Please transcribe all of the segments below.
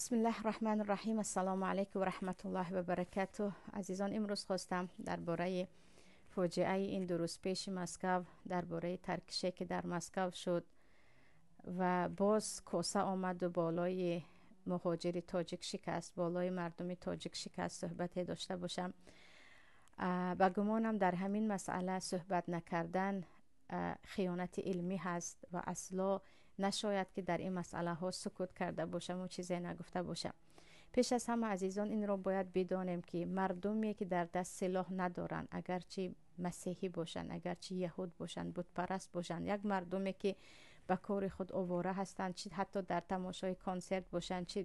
Бисмиллаҳи раҳмани раҳим. Ассалому алайкум ва раҳматуллоҳи ва баракатуҳ. Азизон, имрӯз хостам дар бораи фоҷиаи ин 2 рӯз пеши Москав, дар бораи таркише ки дар Москав шуд ва боз коса омаду болои муҳоҷири тоҷик шикаст, болои мардуми тоҷик шикаст, суҳбате дошта бошам. Ба гумонам, дар ҳамин масъала суҳбат накардан хиёнати илмӣ ҳаст ва асло нашояд ки дар ин масъалаҳо сукут карда бошаму чизе нагуфта бошам. Пеш аз ҳама, азизон, инро бояд бидонем, ки мардуме ки дар даст силоҳ надоранд, агарчи масеҳӣ бошанд, агарчи яҳуд бошанд, бутпараст бошанд, як мардуме ки ба кори худ овора ҳастанд, чи ҳатто дар тамошои консерт бошанд, чи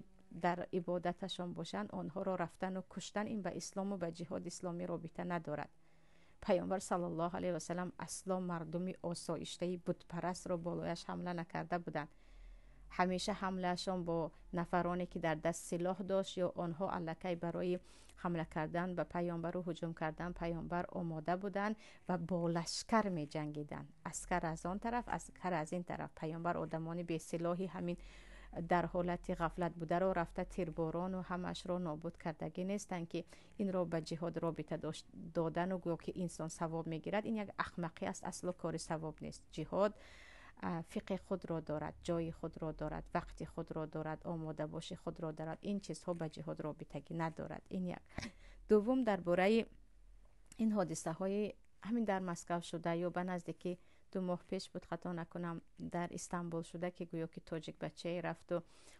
дар ибодаташон бошанд, онҳоро рафтану куштан, ин ба ислому ба ҷиҳоди исломӣ робита надорад. Пайғамбар саллаллоҳу алайҳи васалам асло мардуми осоиштаи бутпарастро болояш ҳамла накарда буданд. Ҳамеша ҳамлаашон бо нафароне ки дар даст силоҳ дошт ё онҳо аллакай барои ҳамла кардан ба пайғамбару ҳуҷум кардан пайғамбар омода буданд ва бо лашкар меҷангиданд, аскар аз он тараф, аскар аз ин тараф. Пайғамбар одамони бесилоҳи ҳамин дар ҳолати ғафлат бударо рафта тирборону ҳамаашро нобуд кардагӣ нестанд, ки инро ба ҷиҳод робита додану гӯё ки инсон савоб мегирад, ин як ахмақӣ аст, асло кори савоб нест. Ҷиҳод фиқҳи худро дорад, ҷои худро дорад, вақти худро дорад, омодабоши худро дорад. Ин чизҳо ба ҷиҳод робитагӣ надорад. Ин як. Дуввум, дар бораи ин ҳодисаҳои ҳамин дар Москав шуда ё ба наздики 2 моҳ пеш буд, хато накунам, дар Истанбул шуда, ки гӯё ки тоҷик бачае рафту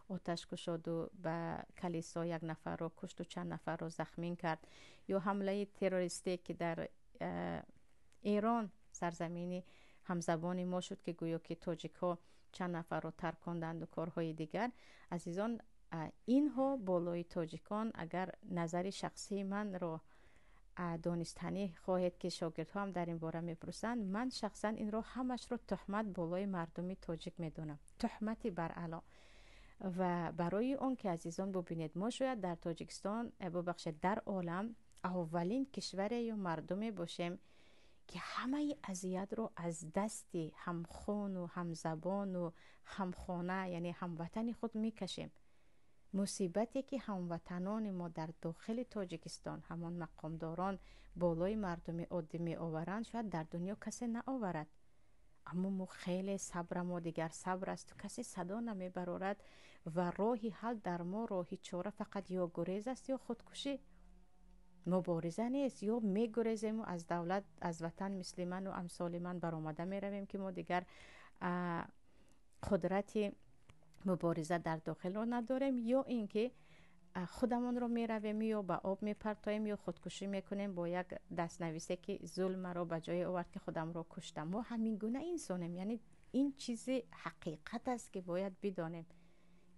оташ кушоду ба калисо як нафарро кушту чанд нафарро захмин кард, ё ҳамлаи террористе ки дар Эрон, сарзамини ҳамзабони мо, шуд, ки гӯё ки тоҷикҳо чанд нафарро тарконданду корҳои дигар. Азизон, инҳо болои тоҷикон, агар назари шахсии манро донистанӣ хоҳед, ки шогирдҳо ҳам дар ин бора мепурсанд, ман шахсан инро ҳамашро туҳмат болои мардуми тоҷик медонам, туҳмати баръало. Ва барои он ки, азизон, бубинед, мо шояд дар Тоҷикистон, бубахшед, дар олам аввалин кишваре ё мардуме бошем, ки ҳамаи азиятро аз дасти ҳамхуну ҳамзабону ҳамхона, яъне ҳамватани худ мекашем. Мусибате ки ҳамватанони мо дар дохили Тоҷикистон, ҳамон мақомдорон болои мардуми оддӣ меоваранд, шояд дар дунё касе наоварад. Аммо мо хеле сабрамо дигар сабр асту касе садо намебарорад ва роҳи ҳал дар мо, роҳи чора фақат ё гурез аст, ё худкушӣ. Мубориза нест. Ё мегурезему аз давлат, аз ватан, мисли ману амсоли ман баромада меравем, ки мо дигар қудрати мубориза дар дохилро надорем, ё ин ки худамонро меравем ё ба об мепартоем, ё худкушӣ мекунем бо як дастнависе, ки зулм маро ба ҷое овард, ки худамро куштам. Мо ҳамин гуна инсонем. Яъне ин чизи ҳақиқат аст, ки бояд бидонем,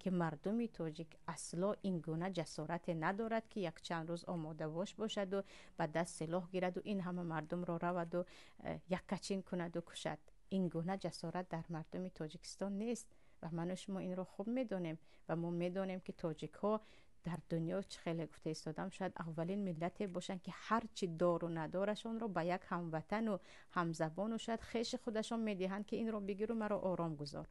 ки мардуми тоҷик асло ин гуна ҷасорате надорад, ки якчанд рӯз омодабош бошаду ба даст силоҳ гираду ин ҳама мардумро раваду яккачин кунаду кушад. Ин гуна ҷасорат дар мардуми Тоҷикистон нест ва ману шумо инро хуб медонем. Ва мо медонем, ки тоҷикҳо дар дунё, чӣ хеле гуфта истодам, шояд аввалин миллате бошанд, ки ҳарчи дору надорашонро ба як ҳамватану ҳамзабону шояд хеши худашон медиҳанд, ки инро бигиру маро ором гузор,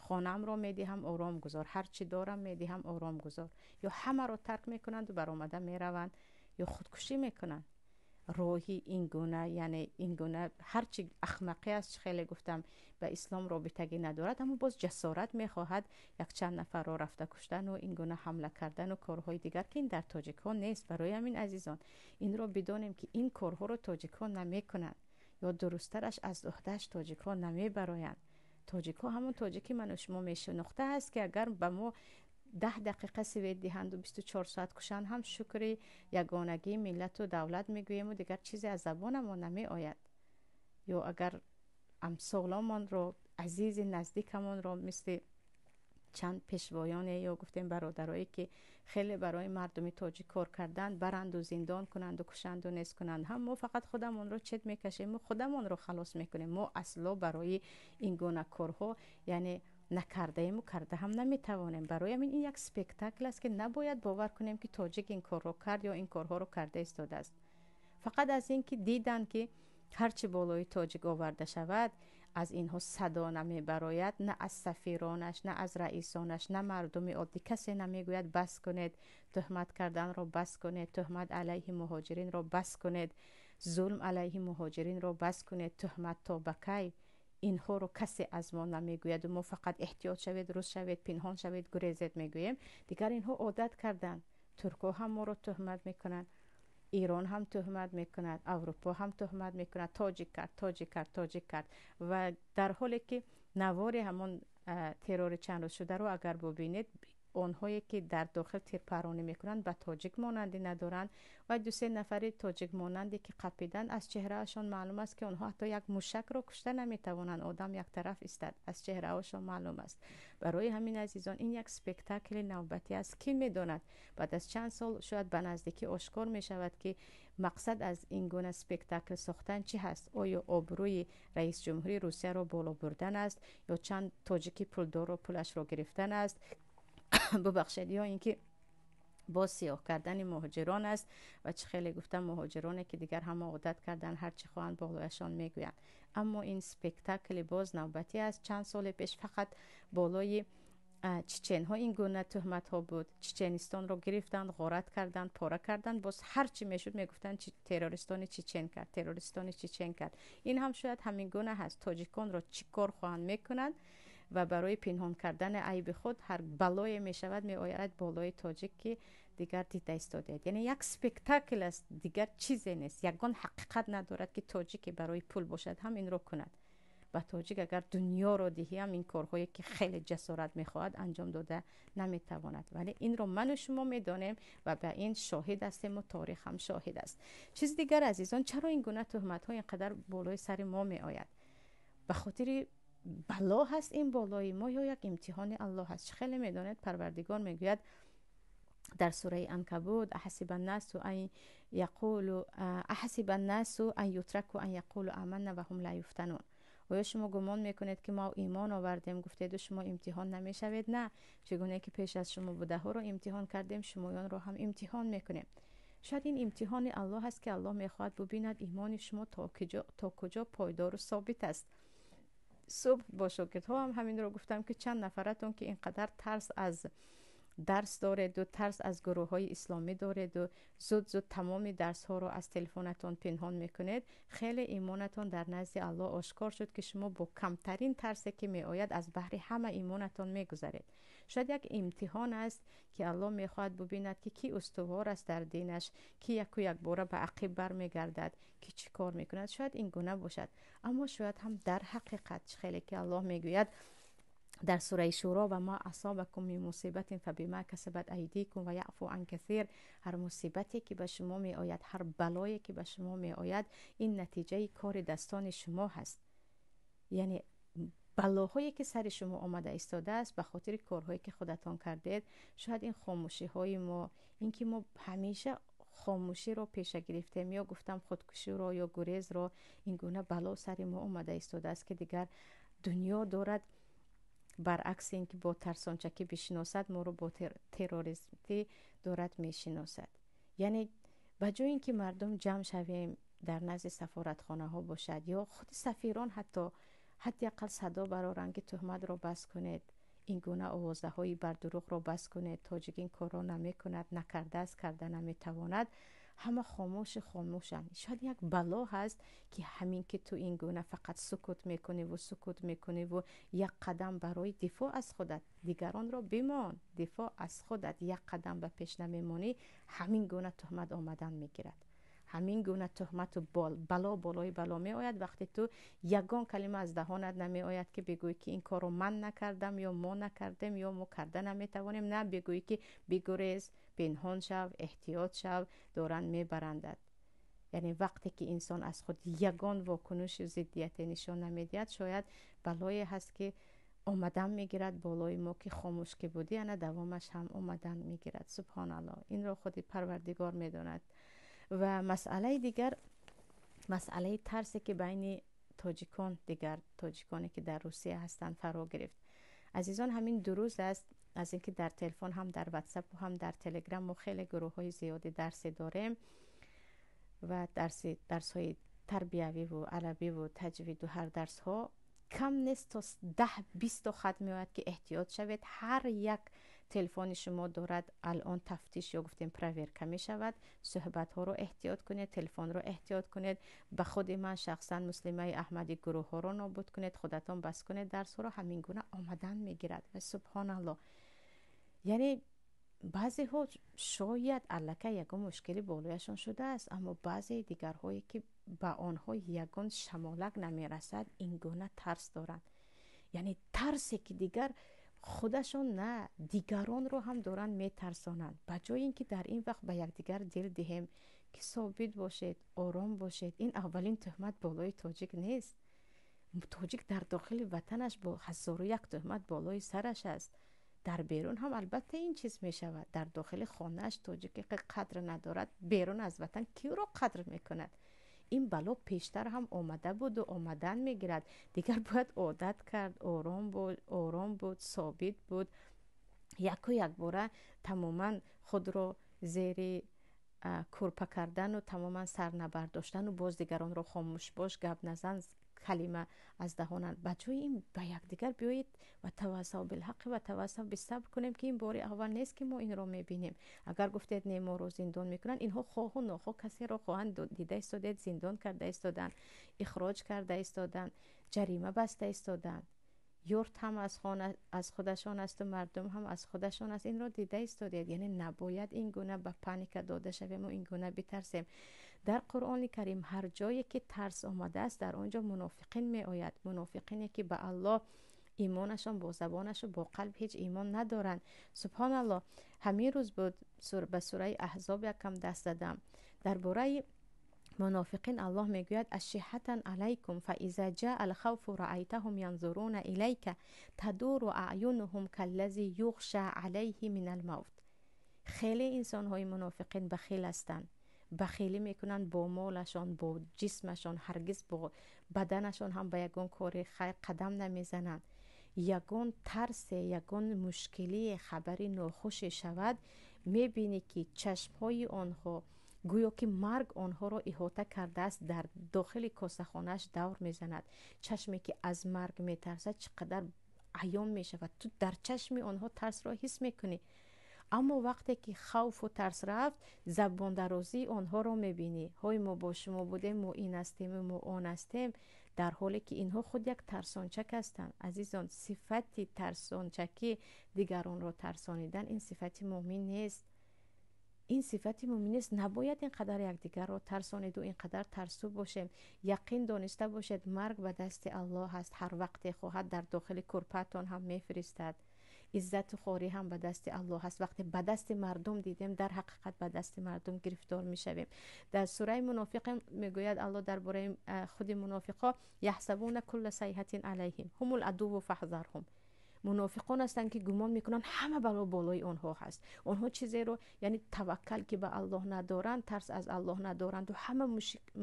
хонаамро медиҳам, ором гузор, ҳарчи дорам медиҳам, ором гузор. Ё ҳамаро тарк мекунанду баромада мераванд, ё худкушӣ мекунанд. Роҳи ин гуна, яъне ин гуна ҳарчи ахмақӣ аст, чӣ хеле гуфтам, ба ислом робитагӣ надорад, аммо боз ҷасорат мехоҳад якчанд нафарро рафта куштану ин гуна ҳамла кардану корҳои дигар, ки ин дар тоҷикҳо нест. Барои ҳамин, азизон, инро бидонем, ки ин корҳоро тоҷикҳо намекунанд ё дурусттараш, аз уҳдааш тоҷикҳо намебароянд. Тоҷикҳо ҳамон тоҷики ману шумо мешинохта аст, ки агар ба мо 10 дақиқа свет диҳанду 24 соат кушанд ҳам, шукри ягонагии миллату давлат мегӯему дигар чизе аз забонамон намеояд. Ё агар амсоломонро, азизи наздикамонро, мисли чанд пешвоёне ё гуфтем бародарое, ки хеле барои мардуми тоҷик кор карданд, баранду зиндон кунанду кушанду нест кунанд ҳам, мо фақат худамонро чет мекашему худамонро халос мекунем. Мо асло барои ин гуна корҳо, яъне, накардаему карда ҳам наметавонем. Барои ҳамин ин як спектакл аст, ки набояд бовар кунем, ки тоҷик ин корро кард ё ин корҳоро карда истодааст. Фақат аз ин ки диданд, ки ҳарчи болои тоҷик оварда шавад, Аз инҳо садо намебарояд, на аз сафиронаш, на аз раисонаш, на мардуми оддӣ. Касе намегӯяд: бас кунед, тӯҳмат карданро бас кунед, тӯҳмат алайҳи муҳоҷиринро бас кунед, зулм алайҳи муҳоҷиринро бас кунед, тӯҳмат то ба кай? Инҳоро касе аз мо намегӯяду мо фақат эҳтиёт шавед, рӯз шавед, пинҳон шавед, гурезед мегӯем. Дигар инҳо одат карданд. Туркҳо ҳам моро тӯҳмат мекунанд, Эрон ҳам тӯҳмат мекунад, Аврупо ҳам тӯҳмат мекунад: тоҷик кард, тоҷик кард, тоҷик кард. Ва дар ҳоле ки навори ҳамон террори чанд рӯз шударо агар бубинед, онҳое ки дар дохил тирпаронӣ мекунанд, ба тоҷик монандӣ надоранд ва дусе нафари тоҷик монанде ки қапиданд, аз чеҳраашон маълум аст, ки онҳо ҳатто як мушакро кушта наметавонанд. Одам як тараф истад, аз чеҳраҳошон маълум аст. Барои ҳамин, азизон, ин як спектакли навбатӣ аст. Кӣ медонад, баъд аз чанд сол шояд ба наздикӣ ошкор мешавад, ки мақсад аз ин гуна спектакл сохтан чӣ ҳаст. Оё обрӯи раиси ҷумҳурии Русияро боло бурдан аст ё чанд тоҷики пулдорро пулашро гирифтан аст, бубахшед, ё ин ки боз сиёҳ кардани муҳоҷирон аст? Ва чӣ хеле гуфтам, муҳоҷироне ки дигар ҳама одат карданд, ҳар чӣ хоҳанд болояшон мегӯянд. Аммо ин спектакли боз навбатӣ аст. Чанд соли пеш фақат болои чеченҳо ин гуна тӯҳматҳо буд. Чеченистонро гирифтанд, ғорат карданд, пора карданд, боз ҳар чӣ мешуд мегуфтанд: террористони чечен кард, террористони чечен кард. Ин ҳам шояд ҳамин гуна ҳаст. Тоҷиконро чӣ кор хоҳанд мекунанд ва барои пинҳон кардани айби худ ҳар балое мешавад, меояд болои тоҷик, ки дигар дида истодаед. Яъне як спектакл аст, дигар чизе нест. Ягон ҳақиқат надорад, ки тоҷике барои пул бошад ҳам инро кунад. Ба тоҷик агар дунёро диҳиам, ин корҳое ки хеле ҷасорат мехоҳад, анҷом дода наметавонад. Вале инро ману шумо медонем ва ба ин шоҳид ҳастему таърих ҳам шоҳид аст. Чизи дигар, азизон, чаро ин гуна тӯҳматҳо ин қадар болои сари мо меояд? Ба хотири бало ҳаст ин болои мо ё як имтиҳони Аллоҳ аст? Чӣ хеле медонед, Парвардигор мегӯяд дар сураи Анкабут: أحسب الناس أن يتركوا أن يقولوا آمنا وهم لا يفتنون. Оё шумо гумон мекунед, ки мо имон овардем гуфтеду шумо имтиҳон намешавед? На, чигуне ки пеш аз шумо будаҳоро имтиҳон кардем, шумоёнро ҳам имтиҳон мекунем. Шояд ин имтиҳони Аллоҳ аст, ки Аллоҳ мехоҳад бубинад, имони шумо то куҷо пойдору собит аст. Субҳ бо шогирдҳо ҳам ҳаминро гуфтам, ки чанд нафаратон ки ин қадар тарс аз дарс дореду тарс аз гурӯҳҳои исломӣ дореду зуд зуд тамоми дарсҳоро аз телефонатон пинҳон мекунед, хеле имонатон дар назди Аллоҳ ошкор шуд, ки шумо бо камтарин тарсе ки меояд, аз баҳри ҳама имонатон мегузаред. Шояд як имтиҳон аст, ки Аллоҳ мехоҳад бубинад, ки кӣ устувор аст дар динаш, ки яку якбора ба ақиб бармегардад, ки чӣ кор мекунад. Шояд ин гуна бошад. Аммо шояд ҳам дар ҳақиқат, чӣ хеле ки Аллоҳ мегӯяд дар сураи Шӯро: وما أصابكم من مصيبة فبما كسبت أيديكم ويعفو عن كثير. Ҳар мусибате ки ба шумо меояд, ҳар балое ки ба шумо меояд, ин натиҷаи кори дастони шумо ҳаст. Яъне балоҳое ки сари шумо омада истодааст, ба хотири корҳое ки худатон кардед. Шояд ин хомӯшиҳои мо, ин ки мо ҳамеша хомӯширо пеша гирифтем, ё гуфтам худкуширо ё гурезро, ин гуна бало сари мо омада истодааст, ки дигар дунё дорад, баръакси ин ки бо тарсончакӣ бишиносад, моро бо террористӣ дорад мешиносад. Яъне ба ҷои ин ки мардум ҷамъ шавем, дар назди сафоратхонаҳо бошад ё худи сафирон, ҳатто ҳадди ақал садо бароранд, ки тӯҳматро бас кунед, ин гуна овозаҳои бардурӯғро бас кунед, тоҷик ин корро намекунад, накардааст, карда наметавонад, ҳама хомӯши хомӯшанд. Шояд як бало ҳаст, ки ҳамин ки ту ин гуна фақат сукут мекуниву сукут мекуниву як қадам барои дифоъ аз худат, дигаронро бимон, дифоъ аз худат як қадам ба пеш намемонӣ, ҳамин гуна тӯҳмат омадан мегирад, ҳамин гуна тӯҳмату бало болои бало меояд. Вақте ту ягон калима аз даҳонат намеояд, ки бигӯӣ, ки ин корро ман накардам ё мо накардем ё мо карда наметавонем, на бигӯӣ, ки бигурез, пинҳон шав, эҳтиёт шав, доранд мебарандад. Яъне вақте ки инсон аз худ ягон вокуниши зиддияте нишон намедиҳад, шояд балое ҳаст, ки омадан мегирад болои мо, ки хомӯш ки будӣ, ана давомаш ҳам омадан мегирад. Субҳоналлоҳ, инро худи Парвардигор медонад. Ва масъалаи дигар, масъалаи тарсе ки байни тоҷикон, дигар тоҷиконе ки дар Русия ҳастанд, фаро гирифт. Азизон, ҳамин дурӯз аст, аз инки дар телефон, ҳам дар Ватсапу ҳам дар Телеграм мо хеле гурӯҳҳои зиёди дарсӣ дорем ва дарсҳои тарбиявиву арабиву таҷвиду ҳар дарсҳо. Кам нест то 10-20 то хат меояд, ки эҳтиёт шавед, ҳар як телефони шумо дорад алон тафтиш ё гуфтем проверка мешавад, суҳбатҳоро эҳтиёт кунед, телефонро эҳтиёт кунед, ба худи ман шахсан Муслимаи Аҳмадӣ гурӯҳҳоро нобуд кунед, худатон бас кунед дарсҳоро. Ҳамин гуна омадан мегирад ва субҳоналлоҳ, яъне баъзеҳо шояд аллакай ягон мушкили болояшон шудааст, аммо баъзеи дигарҳое, ки ба онҳо ягон шамолак намерасад, ин гуна тарс доранд. Яъне тарсе, ки дигар худашон на, дигаронро ҳам доранд метарсонанд. Ба ҷои ин ки дар ин вақт ба якдигар дил диҳем, ки собит бошед, ором бошед. Ин аввалин тӯҳмат болои тоҷик нест. Тоҷик дар дохили ватанаш бо 1001 тӯҳмат болои сараш аст. Дар берун ҳам албатта ин чиз мешавад. Дар дохили хонааш тоҷике қадр надорад, берун аз ватан киро қадр мекунад? Ин бало пештар ҳам омада буду омадан мегирад. Дигар бояд одат кард, ором буд, собит буд, яку якбора тамоман худро зери кӯрпа кардану тамоман сар набардоштану боз дигаронро хомӯш бош, гап назан, калима аз даҳонанд. Ба ҷои ин ба якдигар биёед ва тавассав билҳаққи ва тавассав бисабр кунем, ки ин бори аввал нест, ки мо инро мебинем. Агар гуфтед, не, моро зиндон мекунанд, инҳо хоҳу нохоҳ касеро хоҳанд дида истодед, зиндон карда истоданд, ихроҷ карда истоданд, ҷарима баста истоданд. Юрт ҳам аз худашон асту мардум ҳам аз худашон аст. Инро дида истодед. Яъне набояд ин гуна ба паника дода шавему ин гуна битарсем. Дар Қуръони Карим ҳар ҷое ки тарс омадааст, дар он ҷо мунофиқин меояд. Мунофиқине, ки ба Аллоҳ имонашон бо забонашу бо қалб ҳеҷ имон надоранд. Субҳоналлоҳ, ҳамин рӯз буд, ба сураи Аҳзоб якам даст задам. Дар бораи мунофиқин Аллоҳ мегӯяд: ашиҳатан алайкум фаиза ҷаа алхавфу раайтаҳум янзуруна илайка тадуру аъюнуҳум каллази юғша алайҳи мин алмавт. Хеле инсонҳои мунофиқин бахил ҳастанд, бахилӣ мекунанд бо молашон, бо ҷисмашон, ҳаргиз бо баданашон ҳам ба ягон кори хайр қадам намезананд. Ягон тарсе, ягон мушкилие, хабари нохуше шавад, мебинӣ, ки чашмҳои онҳо гӯё ки марг онҳоро иҳота кардааст, дар дохили косахонааш давр мезанад. Чашме, ки аз марг метарсад, чӣ қадар аён мешавад, ту дар чашми онҳо тарсро ҳис мекунӣ. Аммо вақте ки хавфу тарс рафт, забондарозии онҳоро мебинӣ: ҳой, мо бо шумо будем, мо ин ҳастему мо он ҳастем, дар ҳоле ки инҳо худ як тарсончак ҳастанд. Азизон, сифати тарсончакӣ, дигаронро тарсонидан, ин сифати муъмин нест, ин сифати муъмин нест. Набояд ин қадар якдигарро тарсониду ин қадар тарсу бошем. Яқин дониста бошед, марг ба дасти Аллоҳ аст, ҳар вақте хоҳад дар дохили кӯрпаатон ҳам мефиристад. Иззату хорӣ ҳам ба дасти Аллоҳ аст. Вақте ба дасти мардум дидем, дар ҳақиқат ба дасти мардум гирифтор мешавем. Дар сураи Мунофиқ мегӯяд Аллоҳ дар бораи худи мунофиқҳо: яҳсабуна кулла сайҳатин алайҳим ҳумул адувву фаҳзарҳум. Мунофиқон ҳастанд, ки гумон мекунанд, ҳама бало болои онҳо ҳаст. Онҳо чизеро, яъне таваккал ки ба Аллоҳ надоранд, тарс аз Аллоҳ надоранду ҳама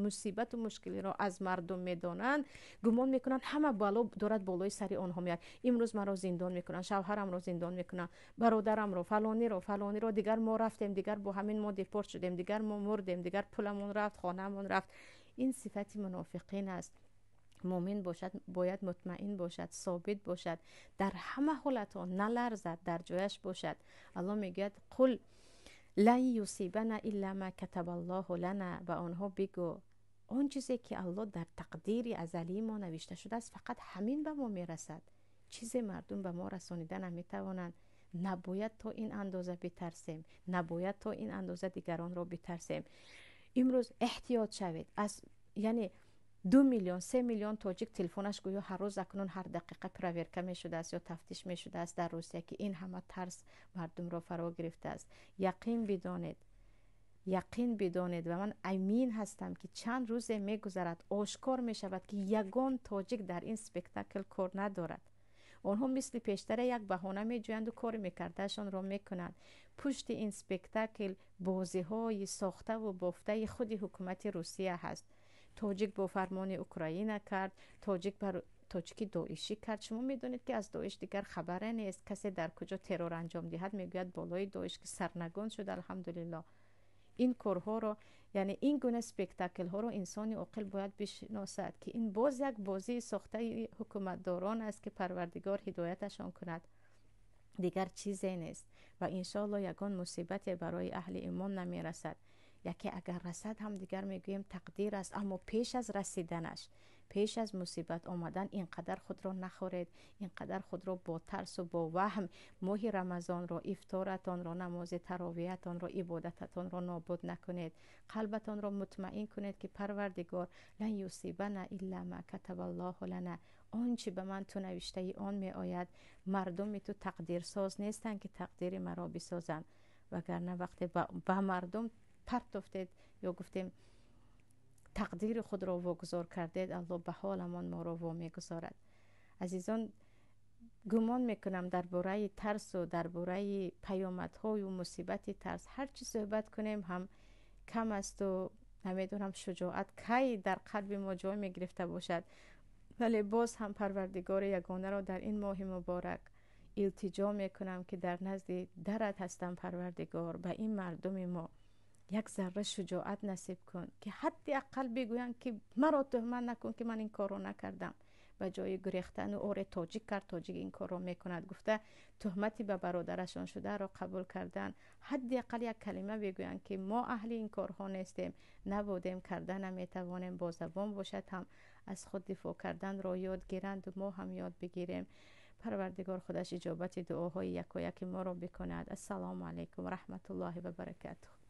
мусибату мушкилиро аз мардум медонанд. Гумон мекунанд, ҳама бало дорад болои сари онҳо меяд. Имрӯз маро зиндон мекунанд, шавҳарамро зиндон мекунанд, бародарамро, фалониро, фалониро, дигар мо рафтем, дигар бо ҳамин мо депорт шудем, дигар мо мурдем, дигар пуламон рафт, хонаамон рафт. Ин сифати мунофиқин аст. Муъмин бошад, бояд мутмаин бошад, собит бошад, дар ҳама ҳолатҳо наларзад, дар ҷояш бошад. Аллоҳ мегӯяд: қул лан юсибана илла ма катабаллоҳу лана. Ба онҳо бигӯ, он чизе ки Аллоҳ дар тақдири азалии мо навишта шудааст, фақат ҳамин ба мо мерасад. Чизе мардум ба мо расонида наметавонанд. Набояд то ин андоза битарсем, набояд то ин андоза дигаронро битарсем. Имрӯз эҳтиёт шавед аз, яъне 2 миллион, 3 миллион тоҷик телефонаш гӯё ҳар рӯз, акнун ҳар дақиқа проверка мешудааст ё тафтиш мешудааст дар Русия, ки ин ҳама тарс мардумро фаро гирифтааст. Яқин бидонед, яқин бидонед ва ман амин ҳастам, ки чанд рӯзе мегузарад, ошкор мешавад, ки ягон тоҷик дар ин спектакл кор надорад. Онҳо мисли пештара як баҳона меҷӯянду кори мекардаашонро мекунанд. Пушти ин спектакл бозиҳои сохтаву бофтаи худи ҳукумати Русия ҳаст. Тоҷик бо фармони Украина кард, тоҷик бар тоҷики доишӣ кард. Шумо медонед, ки аз Доиш дигар хабаре нест. Касе дар куҷо террор анҷом диҳад, мегӯяд болои Доиш, ки сарнагун шуд, алҳамдулиллоҳ. Ин корҳоро, яъне ин гуна спектаклҳоро инсони оқил бояд бишиносад, ки ин боз як бозии сохтаи ҳукуматдорон аст, ки Парвардигор ҳидояташон кунад, дигар чизе нест. Ва иншоалло ягон мусибате барои аҳли имон намерасад. Яке агар расад ҳам, дигар мегӯем тақдир аст. Аммо пеш аз расиданаш, пеш аз мусибат омадан, ин қадар худро нахӯред, ин қадар худро бо тарсу бо ваҳм моҳи Рамазонро, ифторатонро, намози таровиятонро, ибодататонро нобуд накунед. Қалбатонро мутмаин кунед, ки Парвардигор لن يصيبنا إلا ما كتب الله لنا, он чи ба ман ту навиштаи он меояд. Мардуми ту тақдирсоз нестанд, ки тақдири маро бисозанд. Вагарна вақте ба мардум партофтед ё гуфтем тақдири худро вогузор кардед, Алло ба ҳоламон моро во мегузорад. Азизон, гумон мекунам, дар бораи тарсу дар бораи паёмадҳою мусибати тарс ҳар чӣ суҳбат кунем ҳам кам асту намедонам, шуҷоат кай дар қалби мо ҷой мегирифта бошад. Вале боз ҳам Парвардигори ягонаро дар ин моҳи муборак илтиҷо мекунам, ки дар назди дарат ҳастам, Парвардигор, ба ин мардуми мо як зарра шуҷоат насиб кун, ки ҳадди ақал бигӯянд, ки маро туҳмат накун, ки ман ин корро накардам. Ба ҷои гурехтану оре, тоҷик кард, тоҷик ин корро мекунад гуфта, туҳмати ба бародарашон шударо қабул кардан, ҳадди ақал як калима бигӯянд, ки мо аҳли ин корҳо нестем, набудем, карда наметавонем. Бо забон бошад ҳам аз худ дифоъ карданро ёд гиранду мо ҳам ёд бигирем. Парвардигор худаш иҷобати дуоҳои якояки моро бикунад. Ассалому алайкум ва раҳматуллоҳи ва баракатуҳ.